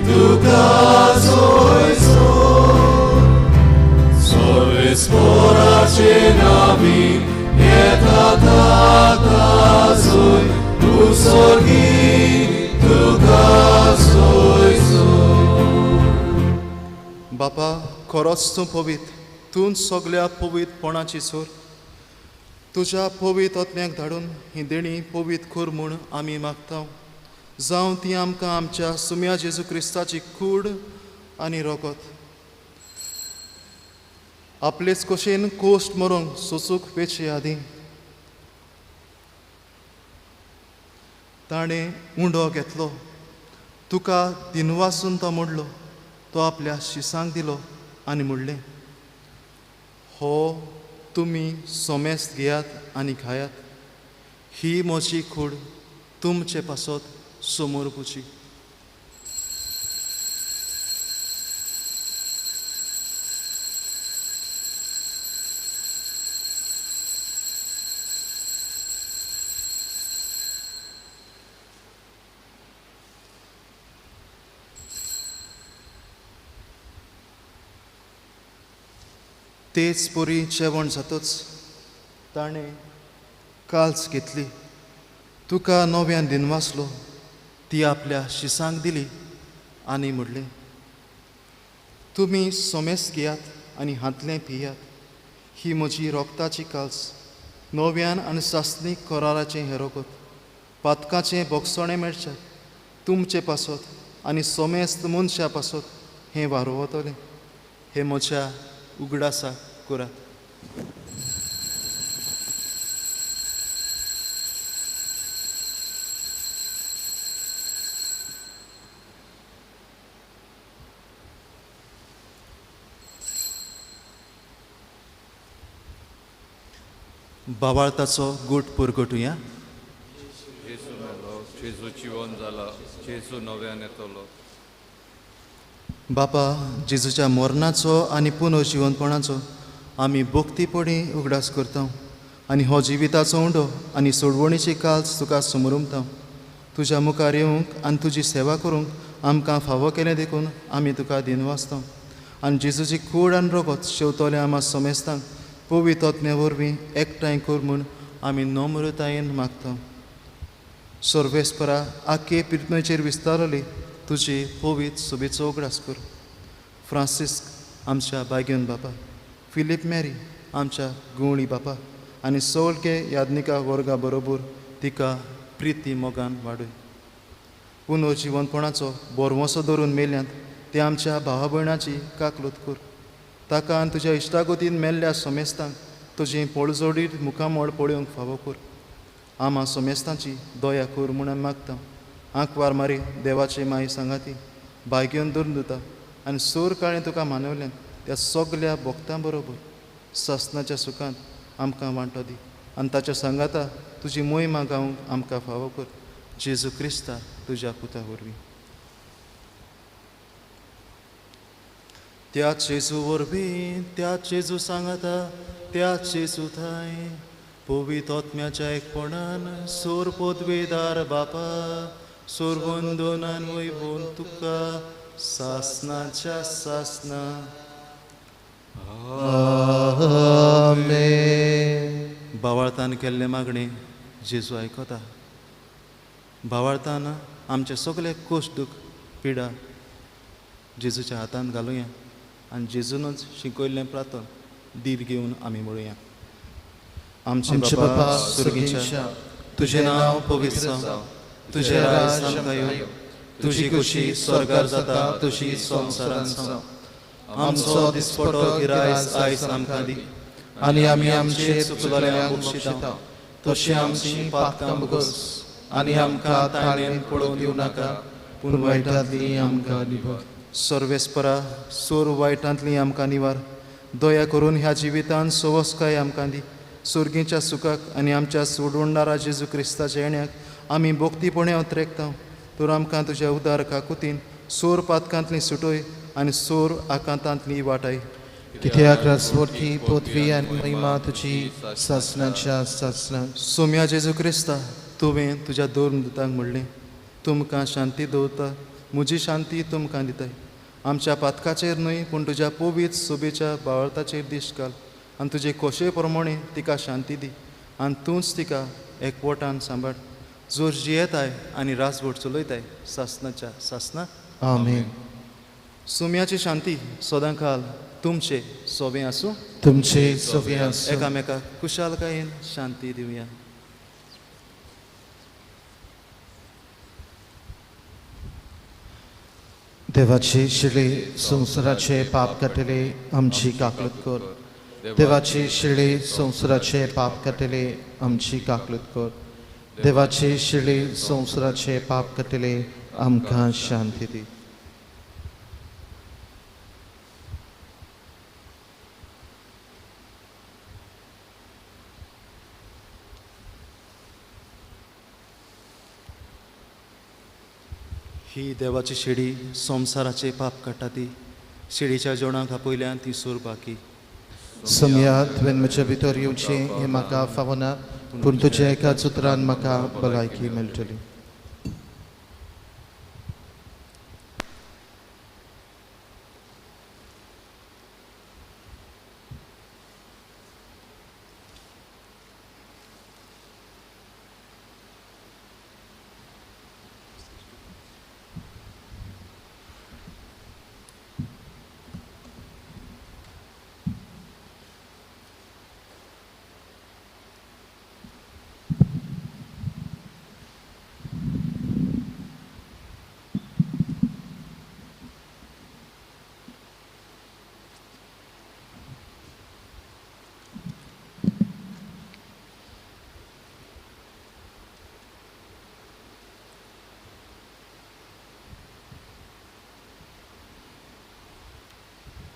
[SPEAKER 3] तुका
[SPEAKER 2] खरोच तूं पवित्र, तूं सगल्या पवित्रपणाची सोर। तुज्या पवित्र आत्म्याक धाडून ही देणी पवित्र कर म्हूण आमी मागता। जावं ती आमकां आमच्या सुम्या जेजू क्रिस्ताची कूड आनी रगत आपलेच कशेन कोश्ट मरोंक सोसूंक वेचे आदीं ताणें उंडो घेतलो, तुका दिनवासून तो मोडलो, तो आपल्या शिसांक दिलो आनी म्हणलें, हो तुमी सोमेस्त घेयात आनी खायात, ही म्हजी कूड तुमचे पासत समोर पुची। तेच परी जेवण जातच ताणें काल्स घेतली, तुका नव्यान दिनवासलो, ती आपल्या शिसांक दिली आनी म्हणलें, तुमी सोमेस घेयात आनी हांतलें पियात, ही म्हजी रोगताची काल्स, नव्यान आनी सासणीक कराराचें हें रगत, पातकाचें बोगसणें मेळचें तुमचे पासत आनी सोमेस्त मनशा पासत हें वारोवतलें, हें म्हज्या उगडासा करात। बाबाळताचो गूट पुरगटुया।
[SPEAKER 7] जेजू मेलो, जेजू जिवन जाला, जेजू नव्यान येतलो।
[SPEAKER 2] बापा, जेजूच्या मरणाचो आनी पुनर्जिवनपणाचो आमी भक्तीपणी उगडास करता आनी हो जिविताचो उंडो आनी सोडवणीची काल्स तुका समरुमता। तुज्या मुखार येवंक आनी तुजी सेवा करूंक आमकां फावो केलें देखून आमी तुका दिनवासता आनी जेजूची कूड आनी रगत शेवतले आमा समेस्तांक पवित्र आत्म्या वरवीं एकठांय कर म्हूण आमी नम्रतायेन मागता। सर्वेस्परा, आखे पिरतनेचेर विस्तारली तुजी पवित्र सोबेचो उगडास कर। फ्रांसिस्क आमच्या बायगेन बापा, फिलीप मॅरी आमच्या गुवणी बापा आनी सगळे यादनिका वर्गा बरोबर तिका प्रिती मोगान वाडय। पुनर्जिवनपणाचो बोरवसो धरून मेल्यांत ते आमच्या भावा भयणाची काकलूत कर। ताका आनी तुज्या इश्टागतीन मेल्ल्या सोमेस्तांक तुजी पळजोडीर मुखामळ पळोवंक फावो कर। आमा सोमेस्तांची दया कर म्हूण आमी मागता। आंकवार मारी देवाची माई सांगाती भाग्योन धरून दिता आनी सूर काळें तुका मानवल्यान त्या सगल्या भक्तां बरोबर सासनाच्या सुखांत आमकां वांटो दी आनी ताच्या सांगाता तुजी मोहिमा गावंक आमकां फावो कर। जेजू क्रिस्ता तुज्या पुता वरवीं। त्या जेजू वरवीं, त्या जेजू सांगाता, त्या जेजू थांय पवित्र आत्म्याच्या एकपणान सोर पदवेदार बापा सोरवंदनान वैभोवन तुका सासनाच्या सासना।
[SPEAKER 3] आमेन।
[SPEAKER 2] बावाळतान केल्ले मागणे जेजू आयकता। बावाळतान आमचे सगळे कोश दुख पिडा जेजूच्या हातान घालुया आनी जेजूनच शिकयल्लें प्रार्थन धीर घेवन आमी म्हणुया। आमचे बापा सुर्गीच्या, तुजें नांव पवित्र जावं, तुजें राज आमकां येवं, तुजी खुशी स्वर्गार जाता तशी संवसारांत जावं। आमचो दिसपटो गिरायस आयज आमकां दी
[SPEAKER 3] आनी आमी आमचे चुकलेल्यांक बक्षिता तशें आमची पातकां भोगस आनी आमकां ताळेन पळोवन दिवं नाका, पूण वायटांतली आमकां निवार।
[SPEAKER 2] सर्वेस्परा, सोर वायटांतली आमकां निवार, दया करून ह्या जिवितान सवसकाय आमकां दी। सुर्गीच्या सुखाक आनी आमच्या सोडवणदारा जेजू क्रिस्ताच्या येण्याक आमी भक्तीपणे अत्रेकता। तर आमकां तुज्या उदार काकुतीन सोर पातकांतली सुटय आनी सोर आकांतांतली वाटाय।
[SPEAKER 3] कित्याक रासवटी पृथ्वी आनी महिमा तुजी सासनाच्या सासना।
[SPEAKER 2] सोम्या जेजू क्रिस्ता, तुवें तुज्या दोन दुतांक म्हणलें, तुमकां शांती दवरता, म्हजी शांती तुमकां दिताय। आमच्या पातकाचेर न्हय पूण तुज्या पवित्र सोबेच्या बावळताचेर दिश्ट घाल आनी तुजे खोशे प्रमाणे तिका शांती दी आनी तूंच तिका एकवटान सांबाळ, जोर जियेताय आनी राजवट चलयताय सासनाच्या सासना।
[SPEAKER 3] आमेन।
[SPEAKER 2] सुम्याची शांती सदांकाल तुमचे सोबें आसूं,
[SPEAKER 3] तुमचे सोबें आसूं।
[SPEAKER 2] एकामेकाक खुशालकायेन शांती दिवया।
[SPEAKER 3] देवाचे शिळे संवसाराचे पाप काडटले आमची काकलूत कर। देवाचे शिळे संवसाराचे पाप काडटले आमची काकलूत कर। देवाचे शिळे संवसाराचे पाप काडटले आमकां शांती दी।
[SPEAKER 2] ही देवाची शेडी संवसाराचे पाप काडटा ती शेडीच्या जेवणाक आपयल्यान ती सूर बाकी।
[SPEAKER 3] सोमया तुवें म्हज्या भितर येवचें हें म्हाका फावना, पूण तुज्या एकाच उतरान म्हाका भलायकी मेळटली।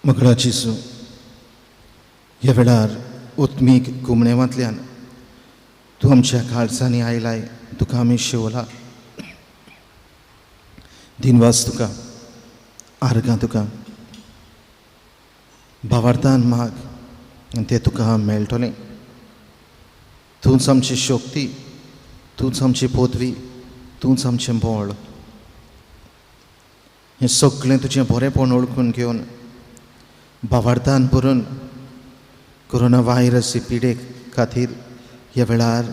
[SPEAKER 3] मगळा जेजू, ह्या वेळार उत्मीक घुमणेवांतल्यान तूं आमच्या काळजांनी आयलाय, तुका आमी शेवला। दिनवास तुका, आर्गां तुका, भावार्थान माग आनी तें तुका मेळटलें। तूंच आमची शक्ती, तूंच आमची पदवी, तूंच आमचें बळ। हें सगळें तुजें बरेंपण ओळखून घेवन भावार्थान भरून कोरोना व्हायरस ही पिडे खातीर ह्या वेळार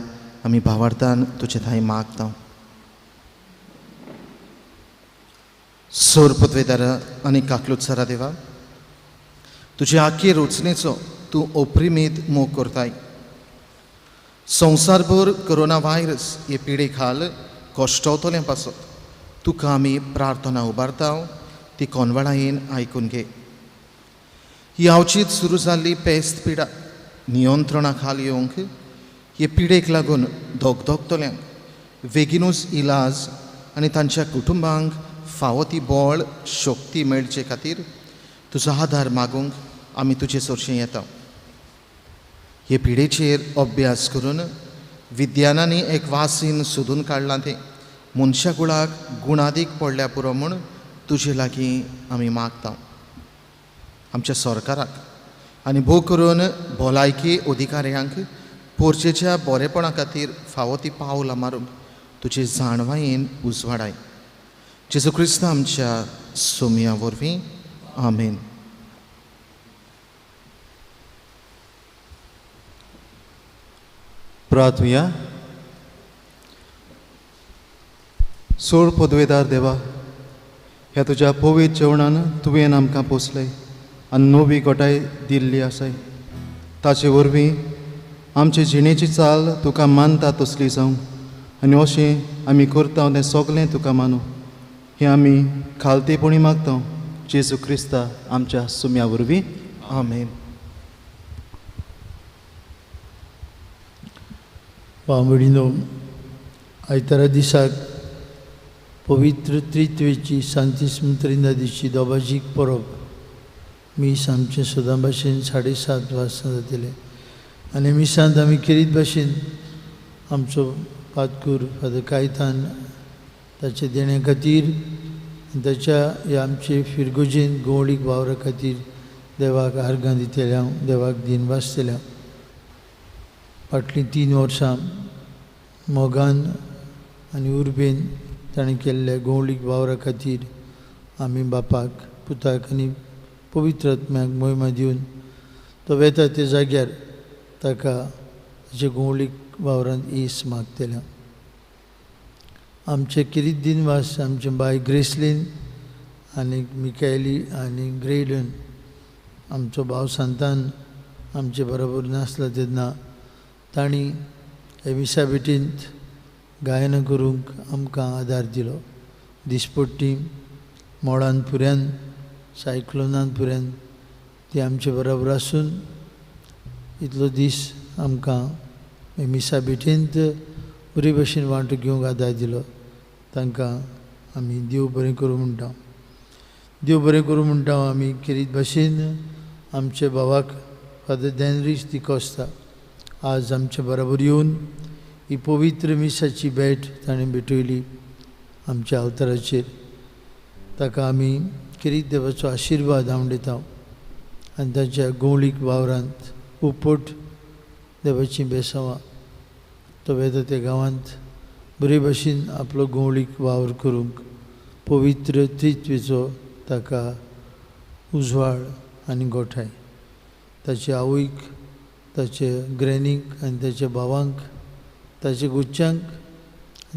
[SPEAKER 3] आमी भावार्थान तुजे थंय मागता। सोर पदवेदारा आनी काकलुत्सरा देवा, तुजे आखी रचनेचो तूं ओप्रिमीत मोग करताय। संवसारभर कोरोना व्हायरस हे पिडे खाल कश्टवतलें पासत तुका आमी प्रार्थना उबारता, ती कोनवळायेन आयकून घे। ही अवचीत सुरू जाल्ली पेस्त पिडा नियंत्रणा खाल येवंक हे पिडेक लागून धगधगतल्यांक बेगीनूच इलाज आनी तांच्या कुटुंबांक फावो ती बळ शक्ती मेळचे खातीर तुजो आदार मागूंक आमी तुजे सरशीं येता। हे पिडेचेर अभ्यास करून विज्ञानांनी एक वासीन सोदून काडलां, तें मनशा कुळाक गुणादीक पडल्या पुरो म्हूण तुजे लागीं आमी मागता। आमच्या सरकाराक आनी भोव करून भलायकी अधिकाऱ्यांक पोरचेच्या बरेपणा खातीर फावो ती पावलां मारूंक तुजे जाणवायेन उजवाडाय। जेजू क्रिस्त आमच्या सोमया वरवीं, आमेन।
[SPEAKER 2] प्रार्थुया। सोड पदवेदार देवा, ह्या तुज्या पवित्र जेवणान तुवें आमकां पोसलें आनी नवी गोटाय दिल्ली आसाय। ताचे वरवीं आमचे जिणेची चाल तुका मानता तसली जावं आनी अशें आमी करता तें सगळें तुका मानू, हें आमी खालतेपणी मागता जेजू क्रिस्ता आमच्या सुम्या वरवीं,
[SPEAKER 3] आमेन।
[SPEAKER 1] भाव भयणीनो, आयतारा दिसाक पवित्र त्रित्वेची सांतिस्म त्रिनादीची दोबाजीक परब मीस आमचें सदां भाशेन 7:30 वाजता जातलें आनी मिसांत आमी खेरीत भाशेन आमचो पादकूर फादर कायतान ताचे देण्या खातीर ताच्या ह्या आमचे फिरगोजेन गोवळीक वावरा खातीर देवाक आर्गां दितले हांव, देवाक दिनवासतले हांव। फाटलीं 3 वर्सां मोगान आनी उर्बेन ताणें केल्ल्या गोवळीक वावरा खातीर आमी बापाक, पुताक आनी पवित्र आत्म्याक मोहिमा दिवन तो वेता त्या जाग्यार ताका ताचे गोवळीक वावरांत येस मागतले। आमचे किरीत दिनवास आमचे बाय ग्रेसलीन आनी मिकायली आनी ग्रेडन आमचो भाव सांतान आमचे बरोबर नासलो तेन्ना तांणी हे मिसा भेटींत गायन करूंक आमकां आदार दिलो. दिसपट्टी मोडान पुऱ्यान सायक्लोनान पुऱ्यान ती आमचे बरोबर आसून इतलो दीस आमकां मिसा भेटींत बरे भशेन वांटो घेवंक आदार दिलो. तांकां आमी देव बरें करूं म्हणटा. देव बरें करूं म्हणटा आमी खेरीत भशेन आमच्या भावाक फादर डॅनरीश डिकोस्ता आज आमचे बरोबर येवन ही पवित्र मिसाची भेट ताणें भेटयली आमच्या अवताराचेर. ताका आमी खेरीत देवाचो आशिर्वाद आवडयता आनी ताच्या गोंवळीक वावरांत उपट देवाचीं बेसांवां तो वेता त्या गांवांत बरे भशेन आपलो गोंवळीक वावर करूंक पवित्र त्रित्वेचो ताका उजवाड आनी गोठाय. ताचे आवयक, ताचे ग्रॅनीक आनी ताच्या भावांक, ताचे गुच्चांक,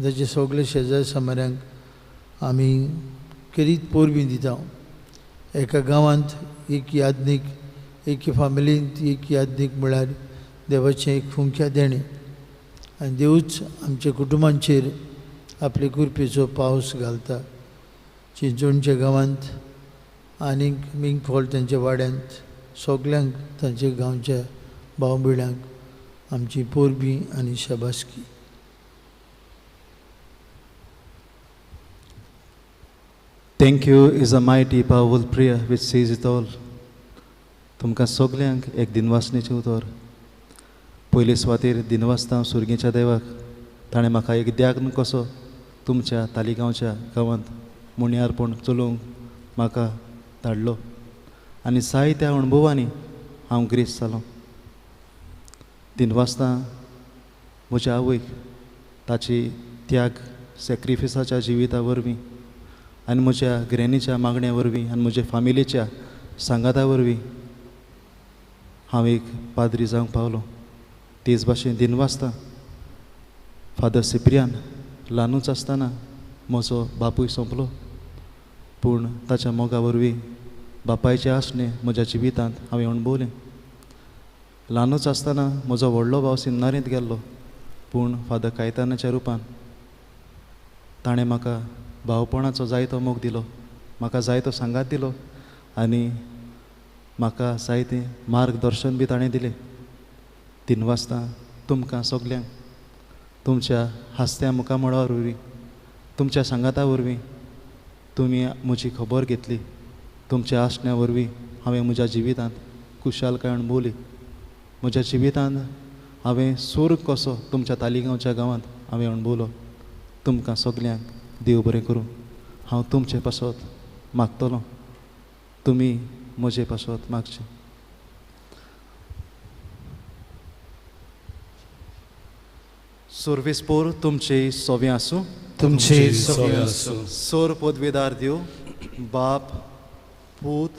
[SPEAKER 1] ताचे सगळे शेजारी समाऱ्यांक आमी खेरीत परबीं दिता. एका गांवांत एक याज्ञीक, एके फामिलींत एक याज्ञीक म्हळ्यार देवाचें एक फुंख्या देणें आनी देवूच आमच्या कुटुंबांचेर आपले कृपेचो पावस घालता. चिंचोणच्या गांवांत आनीक मिंगफॉल तांच्या वाड्यांत सगल्यांक तांच्या गांवच्या भाव भयणांक आमची परबीं आनी शाबासकी.
[SPEAKER 2] Thank you is a mighty powerful prayer which says it all. तुमकां सगल्यांक एक दिनवासनेचें उतर. पयले सुवातेर दिनवासता हांव सुर्गीच्या देवाक, ताणें म्हाका एक द्याग्न कसो तुमच्या तालिगांवच्या गांवांत मुण्यारपण चलोवंक म्हाका धाडलो आनी जायत्या अणभवांनी हांव ग्रेस जालो. दिनवासता म्हज्या आवयक ताची त्याग सॅक्रिफिसाच्या जिविता वरवीं आनी म्हज्या ग्रॅनीच्या मागण्या वरवीं आनी म्हज्या फामिलीच्या सांगाता वरवीं हांव एक पाद्री जावंक पावलो. तेच भाशेन दिनवासता फादर सिप्रियान ल्हानूच आसतना म्हजो बापूय सोंपलो, पूण ताच्या मोगा वरवीं बापायचें आसणें म्हज्या जिवितांत हांवें अणभवलें. ल्हानूच आसतना म्हजो व्हडलो भाव सिमनारींत गेल्लो, पूण फादर कायतानाच्या रुपान ताणें म्हाका भावपणाचो जायतो मोग दिलो, म्हाका जायतो सांगात दिलो आनी म्हाका जायतें मार्गदर्शन बी ताणें दिलें. दिनवासता तुमकां सगल्यांक तुमच्या हांसत्या मुखामळा वरवीं, तुमच्या सांगाता वरवीं तुमी म्हजी खबर घेतली. तुमच्या आसण्या वरवीं हांवें म्हज्या जिवितांत खुशालकाय अणभवली. म्हज्या जिवितांत हांवें सूर कसो तुमच्या तालिगांवच्या गांवांत हांवें अणभवलो. तुमकां सगल्यांक देव बरें करूं. हांव तुमचे पासत मागतलो, तुमी म्हजे पासत मागचें. सर्वेस्पोर तुमचे सोवे आसूं,
[SPEAKER 3] तुमचे सोवे आसूं.
[SPEAKER 2] सोर पदवेदार देव बाप पूत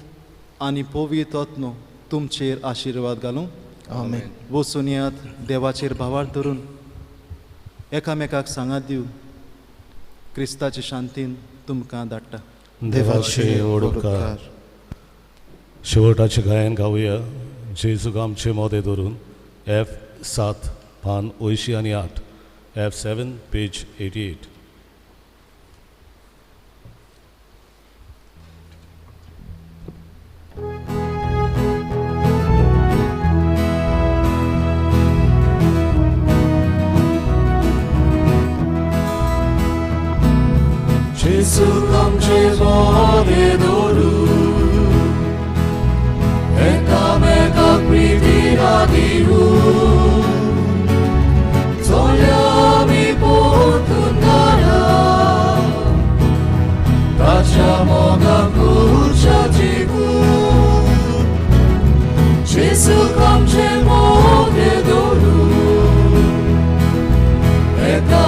[SPEAKER 2] आनी पवित्र आत्मो तुमचेर आशिर्वाद घालूं.
[SPEAKER 3] आमेन.
[SPEAKER 2] वचून येयात देवाचेर भावार्थ धरून एकामेकाक सांगात दिवं. क्रिस्ताचे शांतीन तुमकां धाडटा.
[SPEAKER 6] देवाचे उपकार. शेवटाचें गायन गावया जेजूक आमचे मोदें धरून F7 पान 88 आनी 8, F7 page 88.
[SPEAKER 5] जेजूक आमचे मोदें धरून एकामेकाक प्रिती दिवूं, चोल्या आमी पोतून दारा ताच्या मोगाक उर्जा जिगूं. जेजूक आमचे मोदें धरून एका